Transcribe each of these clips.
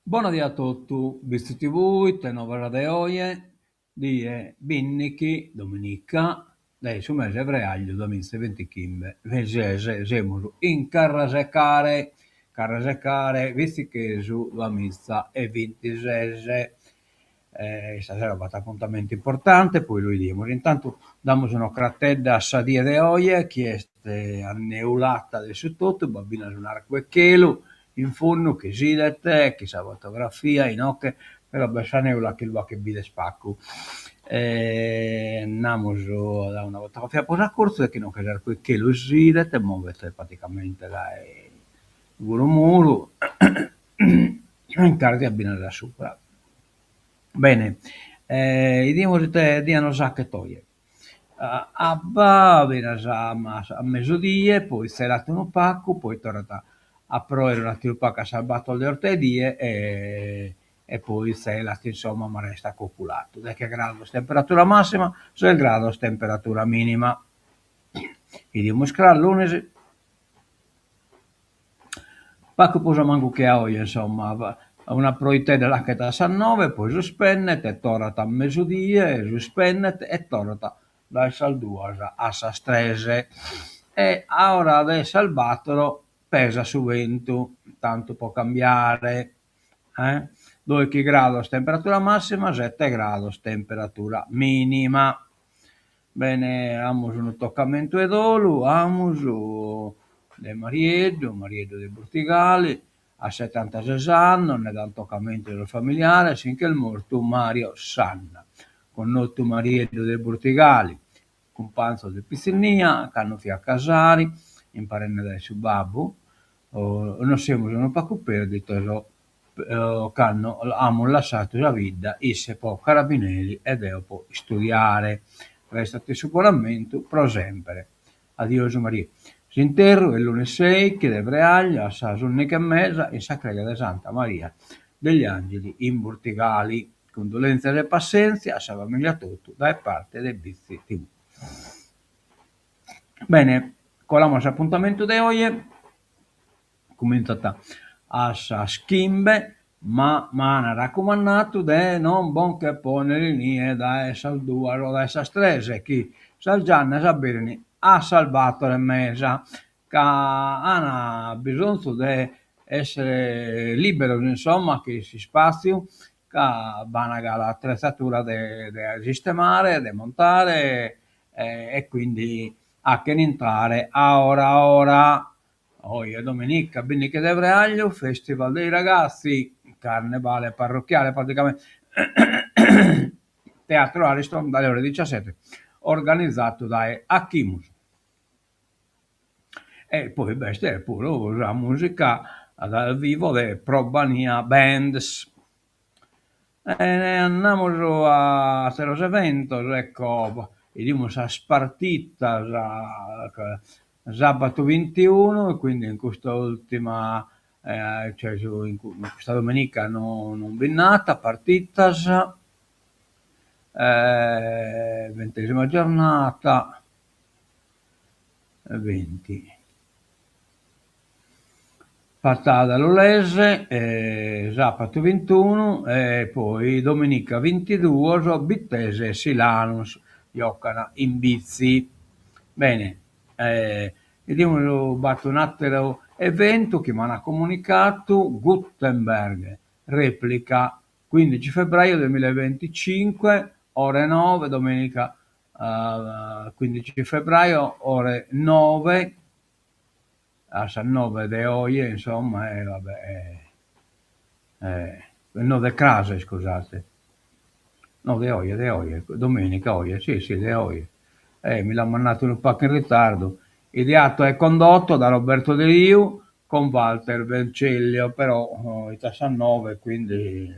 Bona die a totu, Bitzi TV, ite novas de oje, die bindichi, dominica, de su mese 'e freagliu duamiza e bintichimbe, semus in Carrasecare, Carrasecare bitzichesu duamiza e bintises. Istasero b'at apuntamentu importante, poi lu 'idimus. Intantu damus un'ocratedda a sa die de oje chi est anneulata de su totu, b'at finas un'arcu 'e chelu in fundu chi s'idet chin sa fotografia inoche, però b'est sa neula chi lu achet bider pacu. Andamus a dare una fotografia prus a curzu e chi inoche s'arcu 'e chelu s'idet, movet praticamente dae muru muru e nch'arziat finas a supra. Bene, 'idimus ite die nos achet oje. Abba finas a mesudie, poi tzelat unu pacu, poi torrat a proer un'atteru pacu a sas battor de 'ortaedie e e poi tzelat, insomma, ma restat coculatu. Deche grados temperatura massima, ses grados temperatura minima. 'Idimus cras lunis. Pacu prus o mancu che a oje, insomma, una proitedda l'achet a sas noe, poi suspendet e torrat a mesudie, suspendet e torrat dae sas duas a sas tres. E a ora de sas battoro pesat su bentu, tantu po cambiare, eh. Doichi grados temperatura massima, sette grados temperatura minima. Bene, amus unu toccamentu 'e dolu, amus de Marieddu, Marieddu de Burtigali, a settantases annos, nde dan toccamentu sos familiares, si nch'est mortu Mario Sanna, connotu Marieddu de Burtigali, cumpanzos de pitzinnia, cando fia a Casari, imparende dae su babbu, nos semus unu pacu perditos cando amus lassatu sa bidda, isse po carabineri e deo po istudiare. Restat in su bonu ammentu pro semper. Adiosu Marie. S'interru est lunis seichi de freagliu a sas undichi e mesa in sa creja de Santa Maria degli Angeli in Burtigali. Cundolentzias e passentzia a sa familia totu dae parte de Bitzi TV. Bene, colamus a s'apuntamentu de oje. Cumintzat a sas chimbe, ma m'an racumandatu de non bo nche ponner inie dae sas duas o dae sas tres, chi sas giannas aberin a sas battor e mesa, ca an bisonzu de esser liberos, insomma, chi s'ispatziu, ca b'an galu attrezzatura de de sistemare, de montare e quindi achen intrare a ora a ora. Oje dominica bindichi de freagliu, festival dei ragazzi, carnevale parrocchiale praticamente, Teatro Ariston dalle ore diciassette, organizatu dae Achimus. E poi b'est puru sa musica dal vivo de Probania Bands. E andamus a atteros eventos, ecco, 'idimus sas partitas sabatu bintiunu e quindi in custa ultima cioè in custa dominica no non bi nd'at partitas, ventesima giornata, vinti. Patada Lulese, sapatu bintunu e poi dominica bintiduos Bittese e Silanus jocan in Bitzi. Bene, 'idimus b'at un'atteru eventu chi m'an comunicatu, Gutenberg replica quindici febbraio duemilaventicinque ore nove, domenica quindici febbraio ore nove a sas nove de oje insomma e va be' no de cras iscusate, no de oje de oje, domenica oje, si si de oje, e mi l'an mandatu unu pacu in ritardu, ideato e condotto da Roberto Deriu. Con Walter Vecellio, però est a sas noe quindi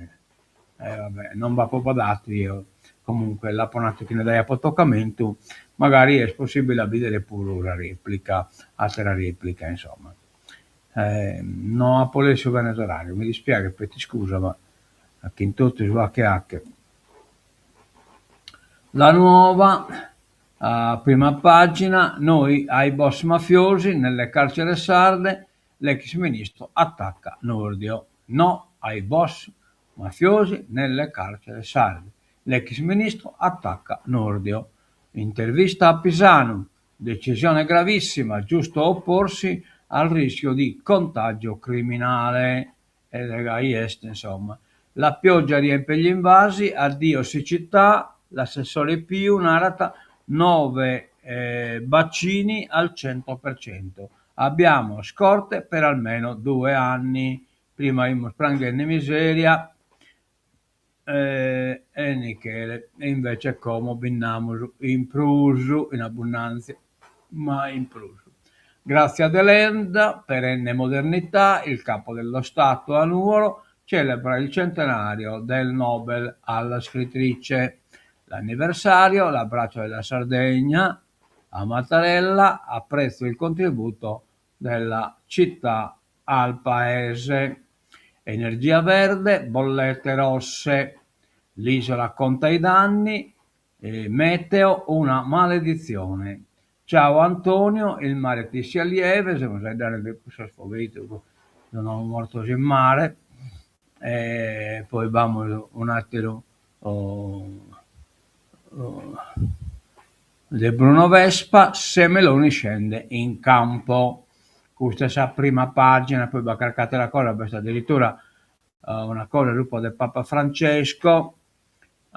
e va bè, non b'apo badadu eo, comunque l'apo nadu chi nde daiat pro tocamentu, magari est possibile a bidere puru sa replica, attera replica insomma. No apo lessu bene s'orariu, mi dispiaghet, peto iscusa ma chin totu su 'ache 'ache. La Nuova, a prima pagina, noi ai boss mafiosi nelle carceri sarde, l'ex ministro attacca Nordio. No ai boss mafiosi nelle carceri sarde, l'ex ministro attacca Nordio. Intervista a Pisanu, decisione gravissima, giusto opporsi al rischio di contagio criminale. E gai est insomma. La pioggia riempie gli invasi, addio siccità, l'assessore Piu narat 9 bacini al 100%. Abbiamo scorte per almeno 2 anni. Prima 'imus pranghende miseria e Michele, e invece como bi nd'amus in prus, in abbundantzia, ma in prus. Grazia Deledda, perenne modernità, il capo dello Stato a Nuoro celebra il centenario del Nobel alla scrittrice. L'anniversario, l'abbraccio della Sardegna a Mattarella, apprezzo il contributo della città al paese. Energia verde, bollette rosse, l'isola conta i danni, meteo una maledizione. Ciao Antonio, il mare ti sia lieve, semus a 'aeddare de cussos poberittos chi sun mortos in mare e poi b'amus un'atteru de Bruno Vespa, se Meloni scende in campo. Custa est sa prima pagina, poi b'at carchi attera cosa, b'est addirittura una cosa subra de Papa Francesco.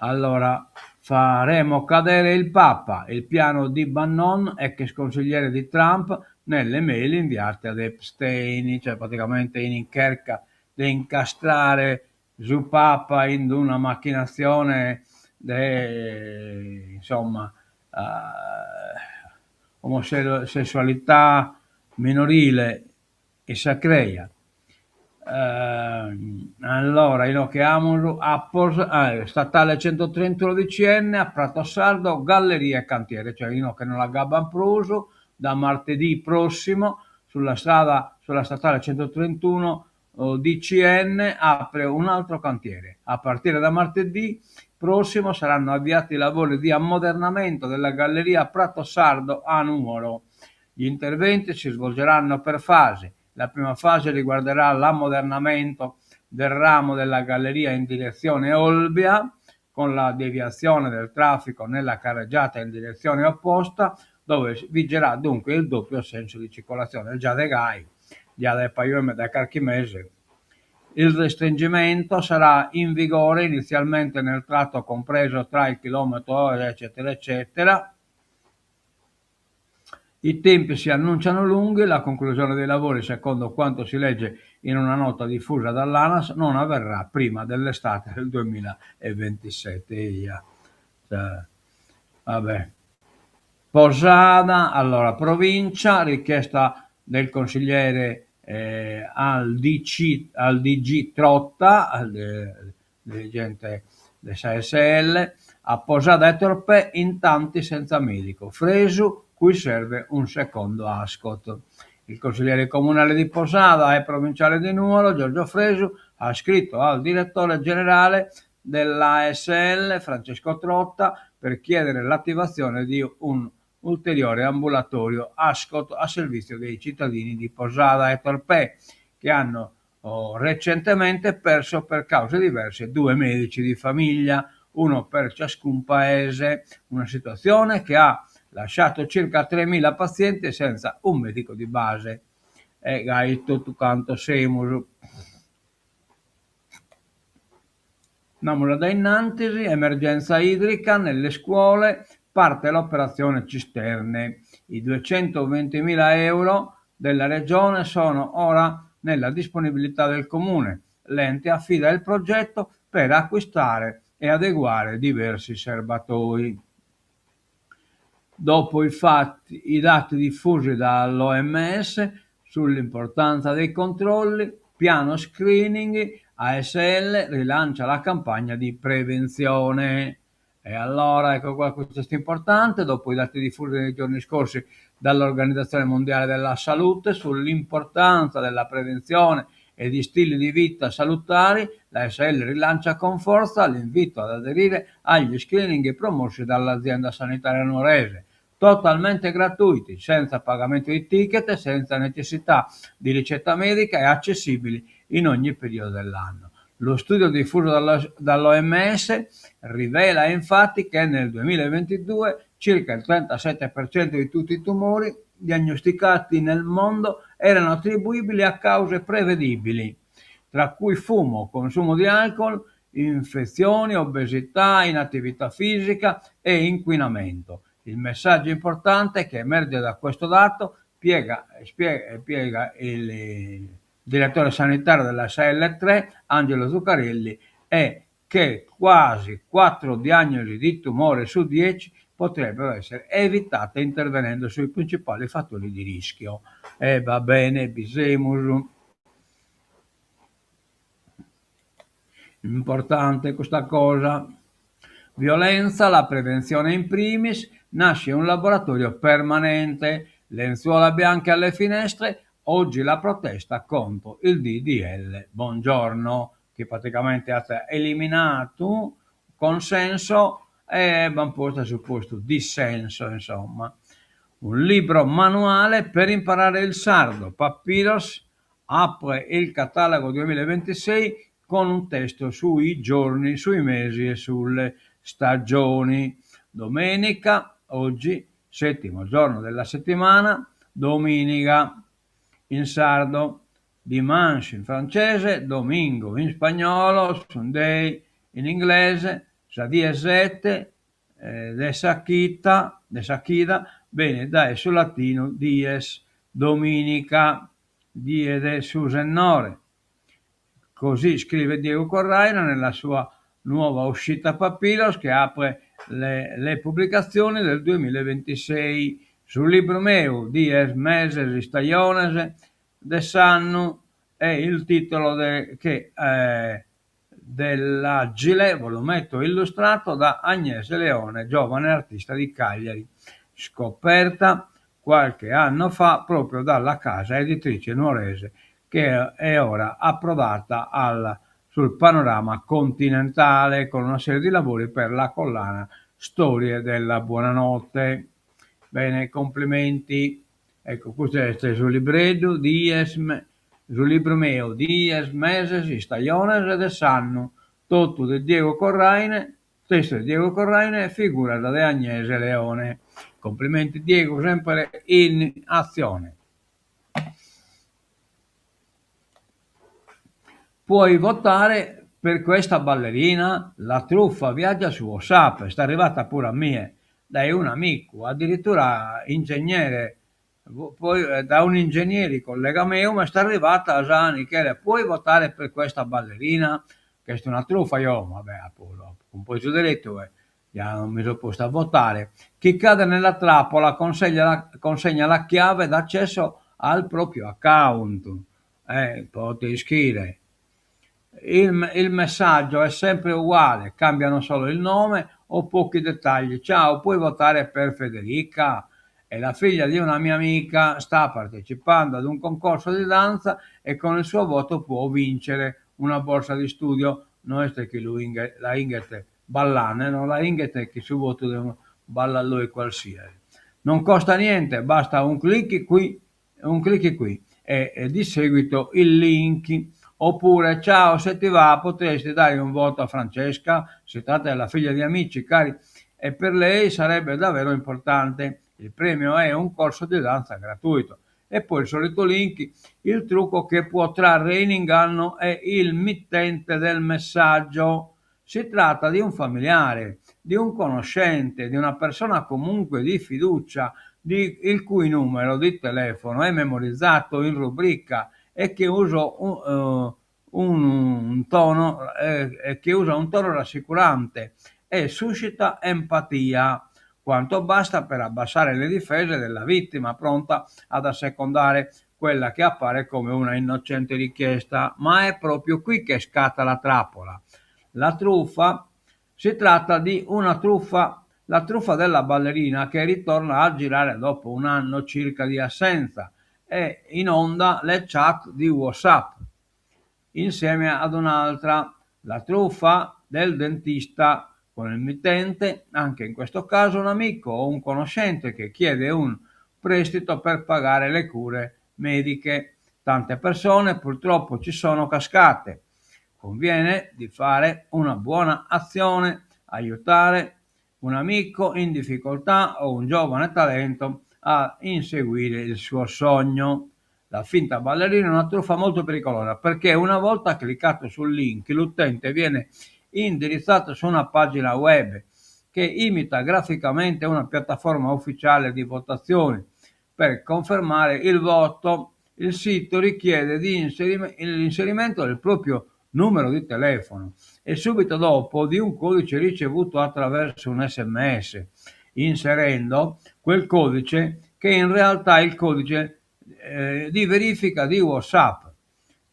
Allora, faremo cadere il Papa, il piano di Bannon, ex consigliere di Trump, nelle mail inviate ad Epstein, cioè praticamente in cherca de incastrare su Papa in d'una macchinazione de insomma omosessualità minorile in sa creja. Allora inoghe amus statale 131 DCN a Prato Sardo galleria e cantiere, cioè inoghe non l'agabban prus, da martedì prossimo sulla strada sulla statale 131 DCN apre un altro cantiere. A partire da martedì prossimo saranno avviati i lavori di ammodernamento della galleria Prato Sardo a Nuoro. Gli interventi si svolgeranno per fasi. La prima fase riguarderà l'ammodernamento del ramo della galleria in direzione Olbia, con la deviazione del traffico nella carreggiata in direzione opposta, dove vigerà dunque il doppio senso di circolazione. Già de gai, già dae paio dae carchi mese. Il restringimento sarà in vigore inizialmente nel tratto compreso tra il chilometro eccetera eccetera. I tempi si annunciano lunghi, la conclusione dei lavori, secondo quanto si legge in una nota diffusa dall'ANAS, non avverrà prima dell'estate del 2027. Eia. Cioè, vabbè. Posada, allora, provincia, richiesta del consigliere eh, al DC, al DG Trotta, al eh, dirigente de sa ASL, a Posada e Torpè in tanti senza medico. Fresu, cui serve un secondo Ascot. Il consigliere comunale di Posada e provinciale di Nuoro, Giorgio Fresu, ha scritto al direttore generale dell'ASL, Francesco Trotta, per chiedere l'attivazione di un ulteriore ambulatorio Ascot a servizio dei cittadini di Posada e Torpè, che hanno oh, recentemente perso per cause diverse due medici di famiglia, uno per ciascun paese, una situazione che ha lasciato circa 3.000 pazienti senza un medico di base. E gai totu cantos semus. Andamus a dae innantis, emergenza idrica nelle scuole, parte l'operazione cisterne. I 220.000 euro della regione sono ora nella disponibilità del comune. L'ente affida il progetto per acquistare e adeguare diversi serbatoi. Dopo i fatti, i dati diffusi dall'OMS Sull'importanza dei controlli, piano screening, ASL rilancia la campagna di prevenzione. E allora ecco qua, questo è importante, dopo i dati diffusi nei giorni scorsi dall'Organizzazione Mondiale della Salute sull'importanza della prevenzione e di stili di vita salutari, l'ASL rilancia con forza l'invito ad aderire agli screening promossi dall'azienda sanitaria nuorese, totalmente gratuiti, senza pagamento di ticket, senza necessità di ricetta medica e accessibili in ogni periodo dell'anno. Lo studio diffuso dall'OMS rivela infatti che nel 2022 circa il 37% di tutti i tumori diagnosticati nel mondo erano attribuibili a cause prevedibili, tra cui fumo, consumo di alcol, infezioni, obesità, inattività fisica e inquinamento. Il messaggio importante che emerge da questo dato, spiega il direttore sanitario della SL3, Angelo Zuccarelli, è che quasi 4 diagnosi di tumore su 10 potrebbero essere evitate intervenendo sui principali fattori di rischio. E va bene, bisemus. Importante questa cosa. Violenza, la prevenzione in primis, nasce un laboratorio permanente, lenzuola bianche alle finestre, oggi la protesta contro il DDL Bongiorno, che praticamente ha eliminato consenso e van posto sul posto dissenso, insomma. Un libro manuale per imparare il sardo. Papiros apre il catalogo 2026 con un testo sui giorni, sui mesi e sulle stagioni. Domenica, oggi, settimo giorno della settimana, domenica in sardo, dimanche in francese, domingo in spagnolo, Sunday in inglese, sa die sette, de sa chita, de sa chida, benit dae su latinu dies, dominica, die de su Sennore. Così scrive Diego Corraine nella sua nuova uscita Papiros, che apre le pubblicazioni del 2026. Su libru meu, Dies, meses, istajones de s'annu, è il titolo de, che, dell'agile volumetto illustrato da Agnese Leone, giovane artista di Cagliari, scoperta qualche anno fa proprio dalla casa editrice nuorese, che è ora approdata sul panorama continentale con una serie di lavori per la collana Storie della Buonanotte. Bene, complimenti. Ecco, questo est su libreddu, dies, su libru meu, dies, meses, istajones de s'annu, totu de Diego Corraine, testu de Diego Corraine e figuras de Agnese Leone. Complimenti Diego, sempre in azione. Puoi votare per questa ballerina? La truffa viaggia su WhatsApp, est arrivata puru a mie, dae un'amicu, addirittura ingegnere, poi da un'ingegneri collega meu m'est arrivata sa Michele, puoi votare per questa ballerina? Che est una truffa, io vabbè apo cumpresu deretu e ja mi so postu a votare. Chi cade nella trappola consegna consegna la chiave d'accesso al proprio account, po t'ischire. Il, il messaggio è sempre uguale, cambiano solo il nome o pochi dettagli. Ciao, puoi votare per Federica? È la figlia di una mia amica, sta partecipando ad un concorso di danza e con il suo voto può vincere una borsa di studio. No est chi lu la 'inghet ballande, no, la 'inghet chi su votu de unu ballalloi qualsiasi. Non costa niente, basta un clic qui, un clic qui e, e di seguito il link. Oppure, ciao, se ti va potresti dare un voto a Francesca, si tratta della figlia di amici cari e per lei sarebbe davvero importante. Il premio è un corso di danza gratuito. E poi il solito link, il trucco che può trarre in inganno è il mittente del messaggio. Si tratta di un familiare, di un conoscente, di una persona comunque di fiducia, di, il cui numero di telefono è memorizzato in rubrica e che usa un, uh, un, un tono, eh, che usa un tono rassicurante e suscita empatia, quanto basta per abbassare le difese della vittima pronta ad assecondare. quella che appare come una innocente richiesta, ma è proprio qui che scatta la trappola. La truffa si tratta di una truffa, la truffa della ballerina che ritorna a girare dopo un anno circa di assenza e inonda le chat di WhatsApp insieme ad un'altra, la truffa del dentista con il mittente, anche in questo caso un amico o un conoscente che chiede un prestito per pagare le cure mediche. Tante persone purtroppo ci sono cascate. Conviene di fare una buona azione, aiutare un amico in difficoltà o un giovane talento a inseguire il suo sogno. La finta ballerina è una truffa molto pericolosa perché una volta cliccato sul link l'utente viene indirizzato su una pagina web che imita graficamente una piattaforma ufficiale di votazioni. Per confermare il voto il sito richiede l'inserimento del proprio numero di telefono e subito dopo di un codice ricevuto attraverso un SMS, inserendo quel codice che in realtà è il codice eh, di verifica di WhatsApp.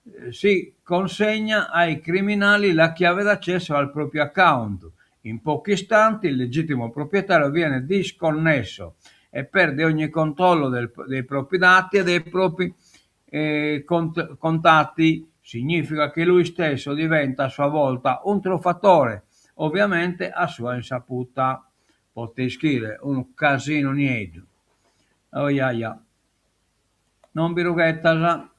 Eh, si consegna ai criminali la chiave d'accesso al proprio account. In pochi istanti il legittimo proprietario viene disconnesso e perde ogni controllo del, dei propri dati e dei propri eh, cont- contatti. Significa che lui stesso diventa a sua volta un truffatore, ovviamente a sua insaputa. Pote ischire unu casinu nieddu. Oiaia. Non bi rughetas.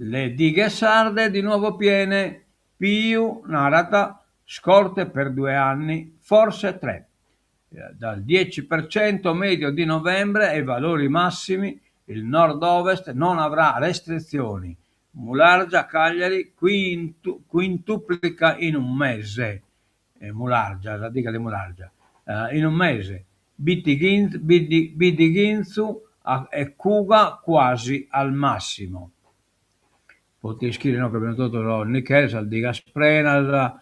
Le dighe sarde di nuovo piene. Piu narat scorte per due anni, forse tre. Dal 10% medio di novembre ai valori massimi, il nord-ovest non avrà restrizioni. Mulargia Cagliari quintu, quintuplica in un mese. Eh, Mulargia, la diga di Mulargia. Eh, in un mese. Bidighinzu e Cuga quasi al massimo. Pote ischire no, che abbiamo totu sos nicheles, sas digas prenas,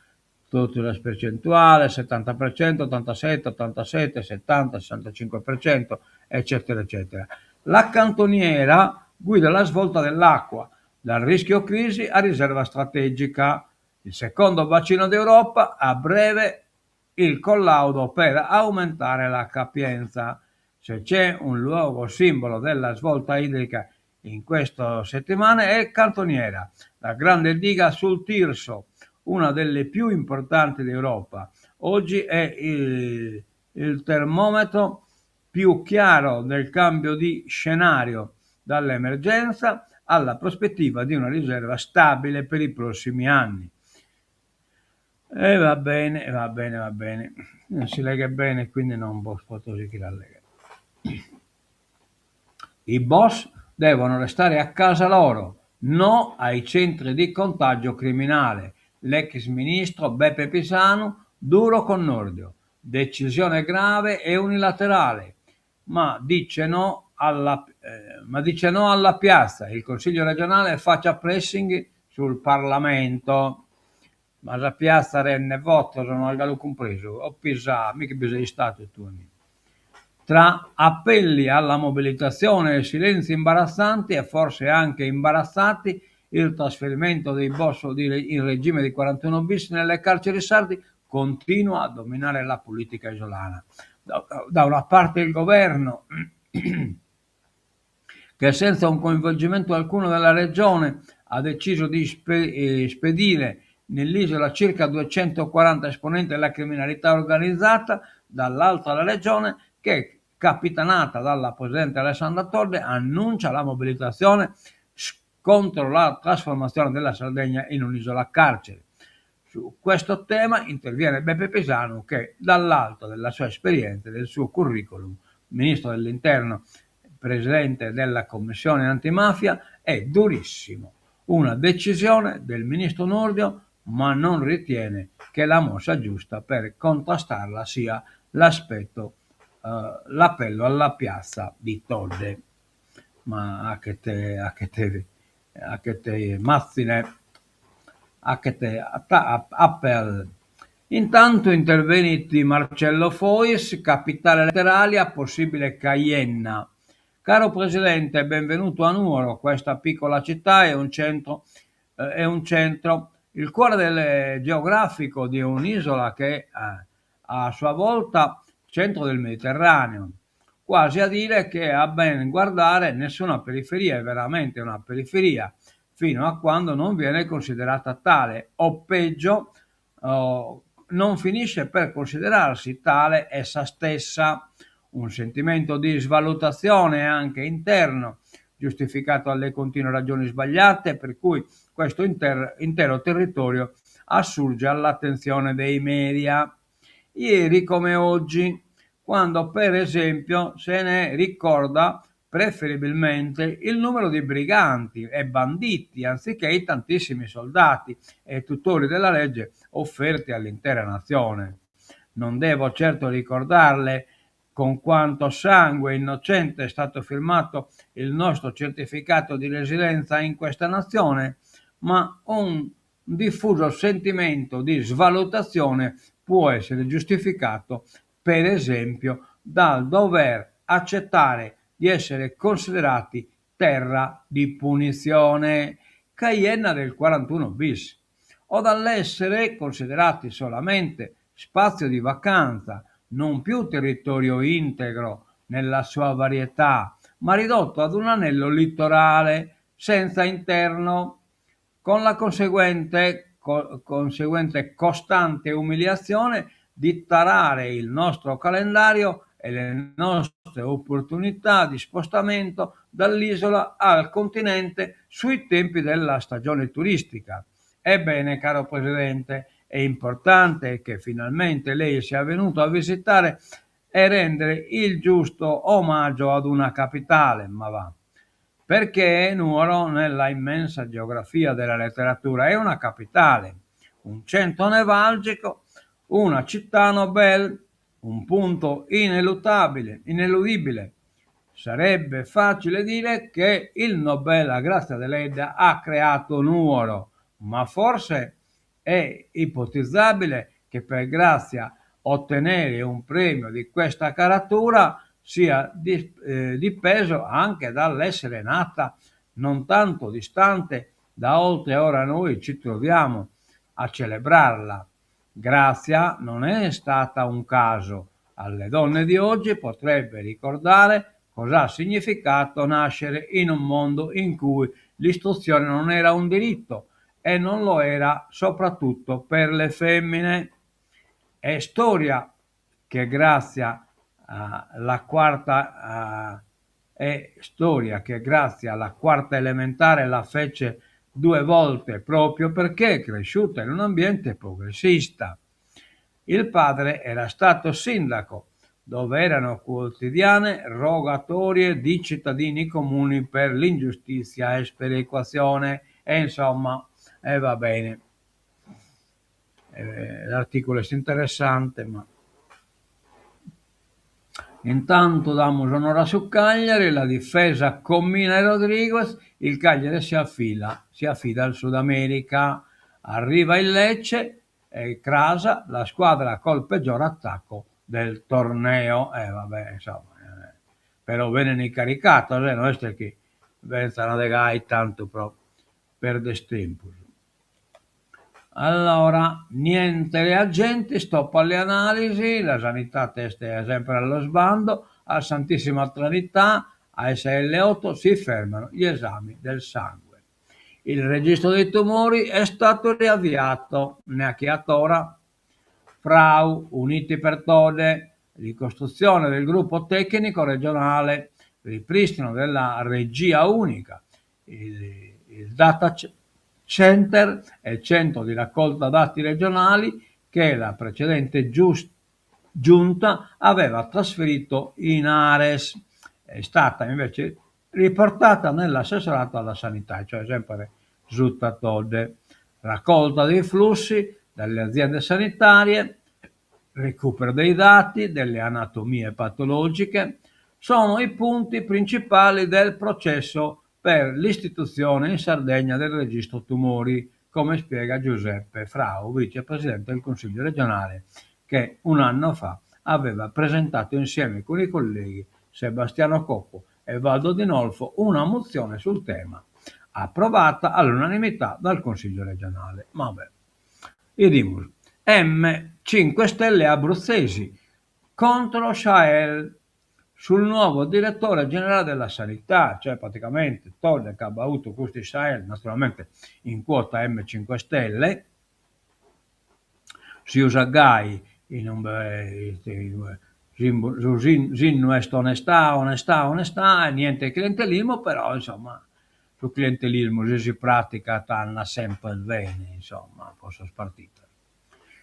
totu sas percentuales, 70%, 87, 87, 70, 65%, eccetera, eccetera. La cantoniera guida la svolta dell'acqua, dal rischio crisi a riserva strategica. Il secondo bacino d'Europa, a breve il collaudo per aumentare la capienza. Se c'è un luogo simbolo della svolta idrica in questa settimana è Cantoniera, la grande diga sul Tirso, una delle più importanti d'Europa. Oggi è il, il termometro più chiaro del cambio di scenario, dall'emergenza alla prospettiva di una riserva stabile per i prossimi anni. E va bene, va bene, va bene. Non si legge bene, quindi non posso sighire a leggere. I boss devono restare a casa loro, no ai centri di contagio criminale. L'ex ministro Beppe Pisanu, duro con Nordio. Decisione grave e unilaterale, ma dice no alla, eh, ma dice no alla piazza. Il Consiglio regionale faccia pressing sul Parlamento. Ma sa piazza rende votos, no as galu cumpresu. O Pisà, mi chi bi ses istadu tue. Tra appelli alla mobilitazione e silenzi imbarazzanti e forse anche imbarazzati, il trasferimento dei boss in regime di 41 bis nelle carceri sardi continua a dominare la politica isolana. Da una parte il governo, che senza un coinvolgimento alcuno della regione ha deciso di eh, spedire nell'isola circa 240 esponenti della criminalità organizzata, dall'altra la regione che, capitanata dalla presidente Alessandra Todde, annuncia la mobilitazione contro la trasformazione della Sardegna in un'isola carcere. Su questo tema interviene Beppe Pisanu che dall'alto della sua esperienza e del suo curriculum, ministro dell'Interno, presidente della Commissione antimafia, è durissimo. Una decisione del ministro Nordio, ma non ritiene che la mossa giusta per contrastarla sia l'aspetto, eh, l'appello alla piazza di Todde. Ma a che te, a che te, a che te mazzine, a che te appel. Intanto intervenit Marcello Fois, capitale letteraria, possibile Caienna. Caro Presidente, benvenuto a Nuoro, questa piccola città è un centro, è un centro, il cuore del geografico di un'isola che a sua volta centro del Mediterraneo. Quasi a dire che a ben guardare nessuna periferia è veramente una periferia, fino a quando non viene considerata tale, o peggio, oh, non finisce per considerarsi tale essa stessa. Un sentimento di svalutazione anche interno, giustificato alle continue ragioni sbagliate, per cui questo intero territorio assurge all'attenzione dei media. Ieri come oggi, quando per esempio se ne ricorda preferibilmente il numero di briganti e banditi anziché i tantissimi soldati e tutori della legge offerti all'intera nazione. Non devo certo ricordarle con quanto sangue innocente è stato firmato il nostro certificato di residenza in questa nazione, ma un diffuso sentimento di svalutazione può essere giustificato, per esempio, dal dover accettare di essere considerati terra di punizione, Caienna del 41 bis, o dall'essere considerati solamente spazio di vacanza, non più territorio integro nella sua varietà, ma ridotto ad un anello litorale senza interno, con la conseguente costante umiliazione di tarare il nostro calendario e le nostre opportunità di spostamento dall'isola al continente sui tempi della stagione turistica. Ebbene, caro Presidente, è importante che finalmente lei sia venuto a visitare e rendere il giusto omaggio ad una capitale, ma va. Perché Nuoro, nella immensa geografia della letteratura, è una capitale, un centro nevralgico, una città Nobel, un punto ineluttabile, ineludibile. Sarebbe facile dire che il Nobel a Grazia Deledda ha creato Nuoro, ma forse è ipotizzabile che per Grazia ottenere un premio di questa caratura sia dipeso anche dall'essere nata non tanto distante da oltre ora noi ci troviamo a celebrarla. Grazia non è stata un caso. Alle donne di oggi potrebbe ricordare cosa ha significato nascere in un mondo in cui l'istruzione non era un diritto e non lo era soprattutto per le femmine. È storia che Grazia alla quarta, è storia che grazie alla quarta elementare la fece 2 volte proprio perché è cresciuta in un ambiente progressista. Il padre era stato sindaco, dove erano quotidiane rogatorie di cittadini comuni per l'ingiustizia e sperequazione. E insomma, e va bene. L'articolo è interessante, ma intanto damos onore su Cagliari, la difesa con Mina e Rodriguez, il Cagliari si affida al Sud America, arriva il Lecce e Krasa, la squadra col peggior attacco del torneo. Vabbè, insomma, però viene incaricato, non è che venzano de gai tanto pro per destempus. Allora, niente reagenti, stop alle analisi, la sanità testa è sempre allo sbando, a Santissima Trinità, a SL8 si fermano gli esami del sangue. Il registro dei tumori è stato riavviato, neanche ora. Frau, Uniti per Todde, ricostruzione del gruppo tecnico regionale, ripristino della regia unica, il data center e centro di raccolta dati regionali che la precedente giunta aveva trasferito in Ares, è stata invece riportata nell'assessorato alla sanità, cioè sempre Zutta Todde. Raccolta dei flussi dalle aziende sanitarie, recupero dei dati, delle anatomie patologiche, sono i punti principali del processo per l'istituzione in Sardegna del registro tumori, come spiega Giuseppe Frau, vicepresidente del Consiglio regionale, che un anno fa aveva presentato insieme con i colleghi Sebastiano Cocco e Valdo Di Nolfo una motzione sul tema, approvata all'unanimità dal Consiglio regionale. Vabbè. 'Idimus. M 5 Stelle abruzzesi contro Schael sul nuovo direttore generale della sanità, cioè praticamente Todde ca b'at avutu custu Schael, naturalmente in quota M 5 Stelle, si usat gai in ube su sinnu est onestà onestà onestà e niente clientelismo, però insomma su clientelismu si si praticat andat semper bene insomma po sos partidos.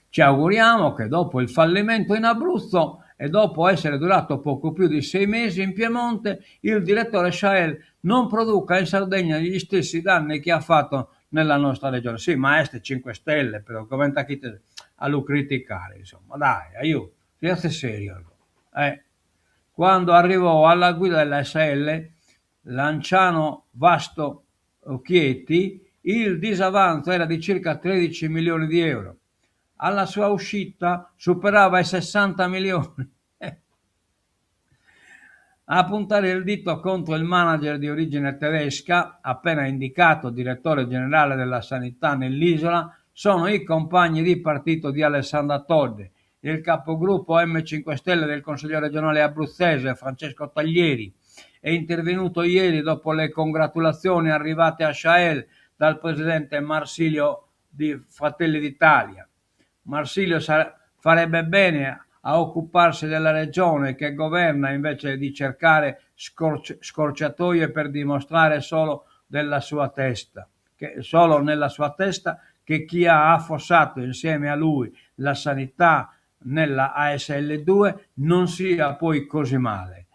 Ci auguriamo che dopo il fallimento in Abruzzo e dopo essere durato poco più di sei mesi in Piemonte, il direttore Schael non produca in Sardegna gli stessi danni che ha fatto nella nostra regione. Sì, ma est 5 Stelle, però comente 'achite a lu criticare, insomma, dai, aiù, siate serios. Eh. Quando arrivò alla guida della ASL Lanciano Vasto Chieti, il disavanzo era di circa 13 milioni di euro. Alla sua uscita superava i 60 milioni. A puntare il dito contro il manager di origine tedesca, appena indicato direttore generale della sanità nell'isola, sono i compagni di partito di Alessandra Todde, il capogruppo M5 Stelle del Consiglio regionale abruzzese Francesco Taglieri è intervenuto ieri dopo le congratulazioni arrivate a Schael dal presidente Marsilio di Fratelli d'Italia. Marsilio farebbe bene a occuparsi della regione che governa invece di cercare scorciatoie per dimostrare solo della sua testa, che solo nella sua testa che chi ha affossato insieme a lui la sanità nella ASL 2 non sia poi così male.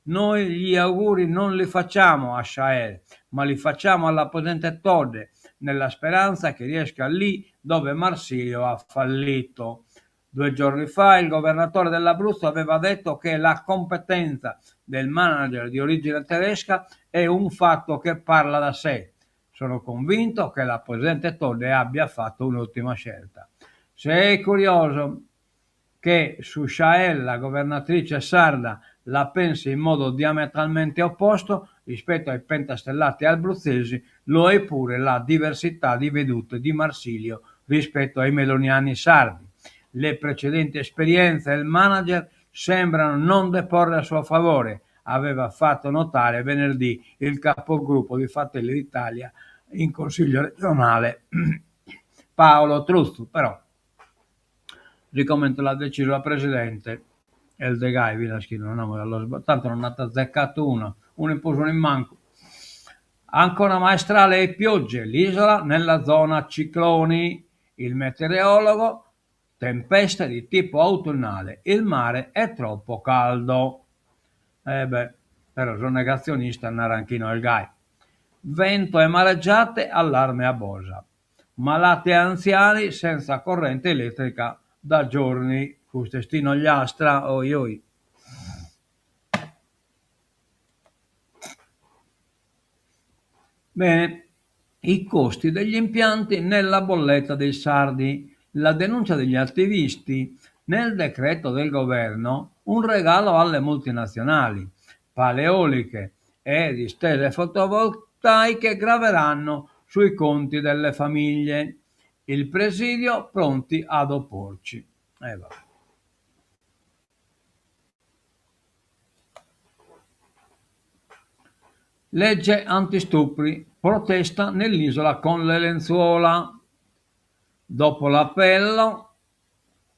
Noi gli auguri non li facciamo a Schael, ma li facciamo alla presidente Todde, nella speranza che riesca lì dove Marsilio ha fallito. Due giorni fa il governatore dell'Abruzzo aveva detto che la competenza del manager di origine tedesca è un fatto che parla da sé. Sono convinto che la presidente Todde abbia fatto un'ottima scelta. Se è curioso che su Schael la governatrice sarda la pensi in modo diametralmente opposto rispetto ai pentastellati abruzzesi, lo è pure la diversità di vedute di Marsilio rispetto ai meloniani sardi. Le precedenti esperienze del manager sembrano non deporre a suo favore, aveva fatto notare venerdì il capogruppo di Fratelli d'Italia in Consiglio regionale Paolo Truzzu. Però, sicomente l'at decisu sa presidente, est de gai finas chi non amus tantu non nd'at azzecatu una, unu in prus unu in mancu. Ancora maestrale e piogge, l'isola nella zona cicloni. Il meteorologo, tempeste di tipo autunnale, il mare è troppo caldo. Eh beh, però sos negazionistas naran chi no est gai. Vento e mareggiate, allarme a Bosa. Malati e anziani senza corrente elettrica da giorni. Custu est in Ogliastra, oi oi. Bene, i costi degli impianti nella bolletta dei sardi. La denuncia degli attivisti. Nel decreto del governo un regalo alle multinazionali. Paleoliche e distese fotovoltaiche graveranno sui conti delle famiglie. Il presidio pronti ad opporci. E vabbè. Legge antistupri, protesta nell'isola con le lenzuola. Dopo l'appello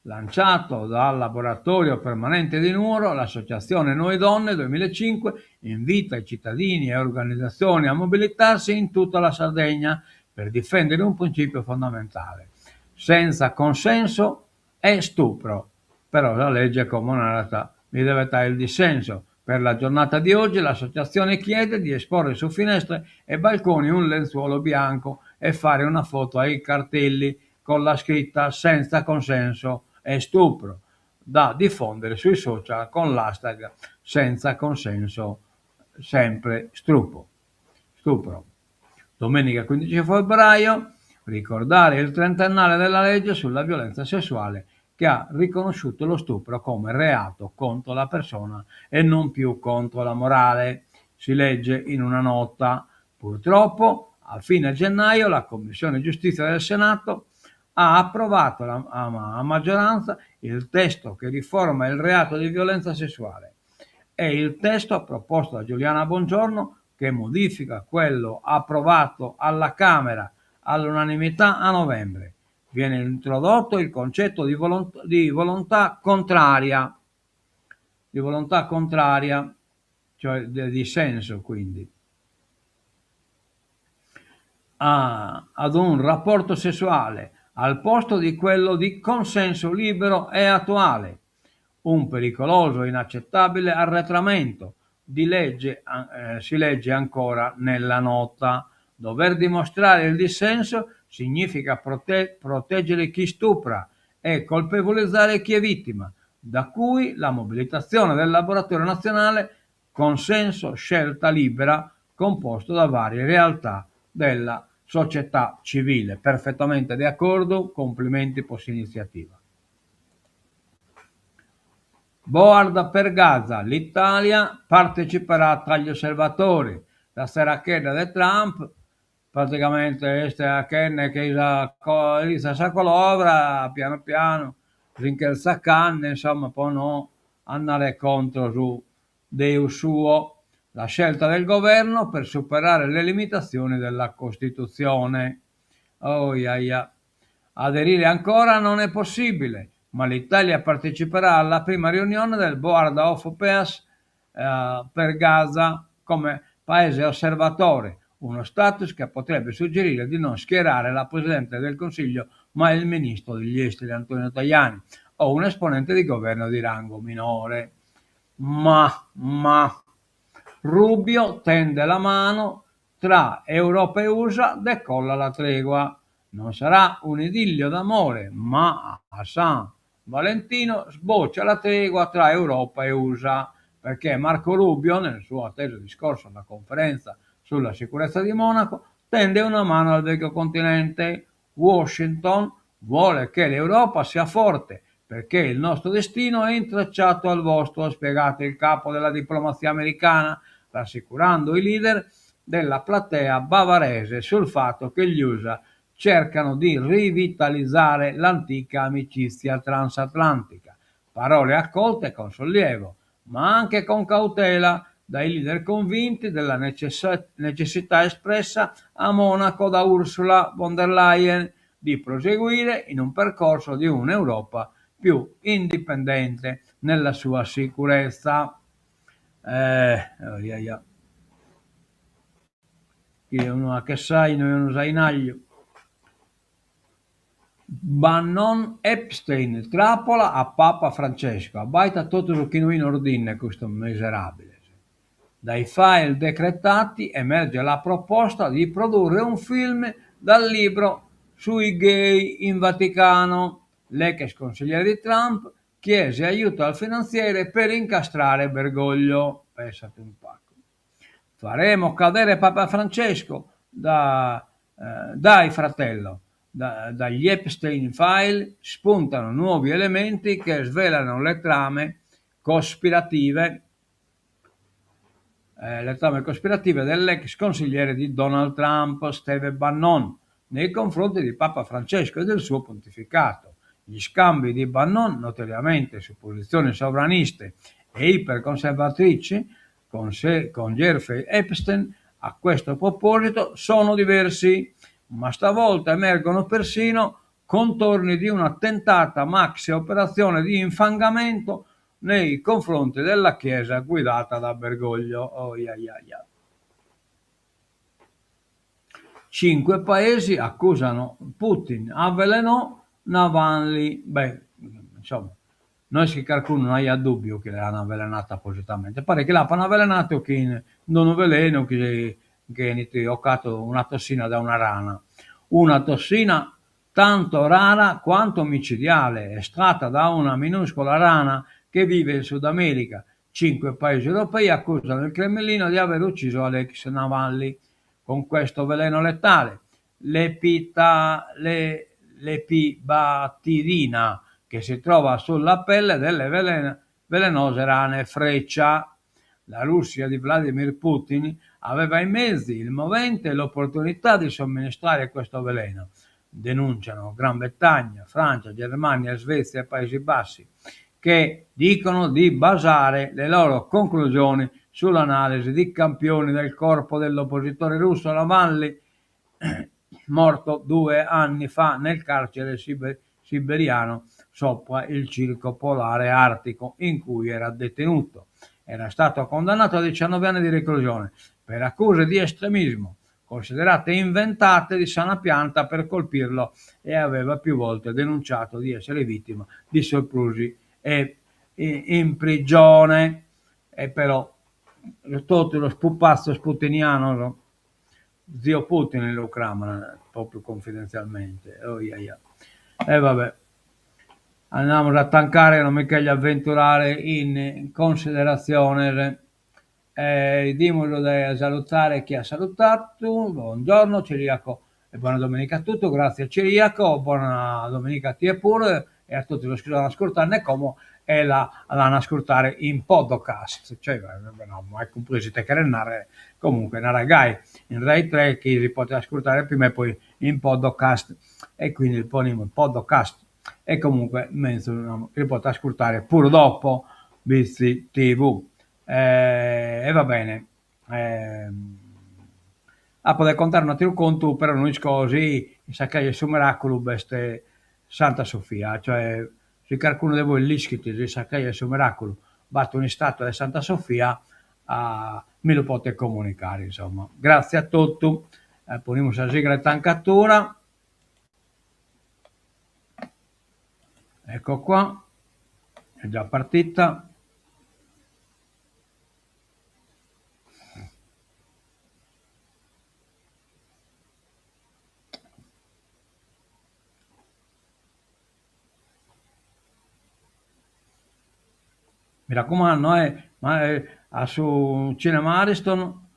lanciato dal Laboratorio Permanente di Nuoro, l'associazione Noi Donne 2005 invita i cittadini e organizzazioni a mobilitarsi in tutta la Sardegna per difendere un principio fondamentale. Senza consenso è stupro. Però sa legge como narat bi devet aer dissenso. Per la giornata di oggi l'associazione chiede di esporre su finestre e balconi un lenzuolo bianco e fare una foto ai cartelli con la scritta Senza consenso è stupro, da diffondere sui social con l'hashtag senza consenso sempre strupo. Stupro. Domenica 15 febbraio ricordare il trentennale della legge sulla violenza sessuale che ha riconosciuto lo stupro come reato contro la persona e non più contro la morale. Si legge in una nota. Purtroppo, a fine gennaio la Commissione Giustizia del Senato ha approvato a maggioranza il testo che riforma il reato di violenza sessuale e il testo proposto da Giuliana Bongiorno che modifica quello approvato alla Camera all'unanimità a novembre. Viene introdotto il concetto di di volontà contraria, di volontà contraria, cioè de dissenso quindi, a, ad un rapporto sessuale al posto di quello di consenso libero e attuale. Un pericoloso e inaccettabile arretramento di legge, eh, si legge ancora nella nota. Dover dimostrare il dissenso significa prote- proteggere chi stupra e colpevolizzare chi è vittima, da cui la mobilitazione del Laboratorio Nazionale Consenso Scelta Libera, composto da varie realtà della società civile. Perfettamente de acordu, complimenti po s'initziativa. Board per Gaza, l'Italia parteciperà tra gli osservatori. Sa tzerachedda de Trump praticamente est achende che sa erizza sa colovra pianu pianu si nch'est tzacande insomma po no andare contro su Deus suo. La scelta del governo per superare le limitazioni della Costituzione. Oiaia. Aderire ancora non è possibile, ma l'Italia parteciperà alla prima riunione del Board of Peace eh, per Gaza come paese osservatore, uno status che potrebbe suggerire di non schierare la Presidente del Consiglio, ma il Ministro degli Esteri Antonio Tajani o un esponente di governo di rango minore. Ma, ma, Rubio tende la mano, tra Europa e USA decolla la tregua. Non sarà un idillio d'amore, ma a San Valentino sboccia la tregua tra Europa e USA, perché Marco Rubio, nel suo atteso discorso alla conferenza sulla sicurezza di Monaco, tende una mano al vecchio continente. Washington vuole che l'Europa sia forte, perché il nostro destino è intrecciato al vostro, ha spiegato il capo della diplomazia americana, rassicurando i leader della platea bavarese sul fatto che gli USA cercano di rivitalizzare l'antica amicizia transatlantica. Parole accolte con sollievo, ma anche con cautela dai leader convinti della necessità espressa a Monaco da Ursula von der Leyen di proseguire in un percorso di un'Europa più indipendente nella sua sicurezza. Eh, oh, yeah, yeah. Chie unu achet s'ainu e unu s'ainagliu. Bannon Epstein, trappola a Papa Francesco. Abbaida totu su chi no in ordine custos miserabiles. Dai file decrittati emerge la proposta di produrre un film dal libro sui gay in Vaticano. L'ex consigliere di Trump chiese aiuto al finanziere per incastrare Bergoglio. Pensate un pacu. Faremo cadere Papa Francesco da, eh, dai fratello. Da, dagli Epstein File spuntano nuovi elementi che svelano le trame cospirative eh, le trame cospirative dell'ex consigliere di Donald Trump, Steve Bannon, nei confronti di Papa Francesco e del suo pontificato. Gli scambi di Bannon, notoriamente su posizioni sovraniste e iperconservatrici, con, se, con Jeffrey Epstein, a questo proposito sono diversi, ma stavolta emergono persino contorni di una tentata maxi operazione di infangamento nei confronti della Chiesa guidata da Bergoglio. Oh, yeah, yeah, yeah. Cinque paesi accusano Putin, avvelenò Navalny. Beh, insomma, no est chi carcunu no aiat dubbiu chi l'an avvelenatu appositamente. Paret chi l'apan avvelenatu chin unu velenu chi nche 'enit 'ocatu una tossina dae una rana. Una tossina tanto rara quanto micidiale, estratta da una minuscola rana che vive in Sud America. Cinque paesi europei accusano il Cremlino di aver ucciso Alexei Navalny con questo veleno letale. L'epita, le, l'epibatidina che si trova sulla pelle delle velen- velenose rane freccia. La Russia di Vladimir Putin aveva i mezzi, il movente e l'opportunità di somministrare questo veleno, denunciano Gran Bretagna, Francia, Germania, Svezia e Paesi Bassi, che dicono di basare le loro conclusioni sull'analisi di campioni del corpo dell'oppositore russo Navalny, morto due anni fa nel carcere siberiano sopra il circo polare artico in cui era detenuto. Era stato condannato a 19 anni di reclusione per accuse di estremismo, considerate inventate di sana pianta per colpirlo e aveva più volte denunciato di essere vittima di soprusi e in prigione. E però totu sos pupatzos putinianos, zio Putin lu craman propriu confidenzialmente, oiaia. E va be'. Andamus a tancare, non mi cherjo avventurare in consideratziones. E 'idimus de salutare chie at salutadu, buongiorno Ciriaco e bona domenica a totu, gratzie Ciriaco, bona domenica a tie puru e a totu sos chi sun ascurtende como e la l'an a ascurtare in podcast, cioè no mai cumpresu ite cheret narrer, comunque narat gai, in Rai 3 chi si podet ascurtare prima e poi in podcast e quindi ponimus podcast e comunque menzus si podet ascurtare puru dopo Bitzi TV. E va bene, apo de contare un'atteru contu, però no isco si in sa cheja 'e su miraculu b'est Santa Sofia, cioè si carcunu de bois l'ischit si in sa cheja 'e su miraculu b'at un'istatua de Santa Sofia mi lu potet comunicare insomma. Gratzie a totu, ponimus sa sigla 'e tancatura. Ecco qua, è già partita. Mi raccomando, eh, ma a su cinema Ariston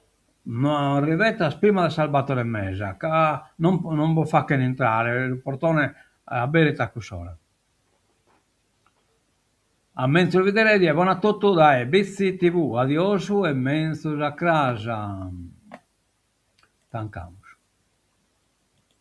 no arrivetas prima de sas battor e mesa, ca non non bos fachen intrare, su portone aberit a cuss'ora. A menzus bidere, die bona a totu dae Bitzi TV. Adiosu e menzus a cras. Tancamus.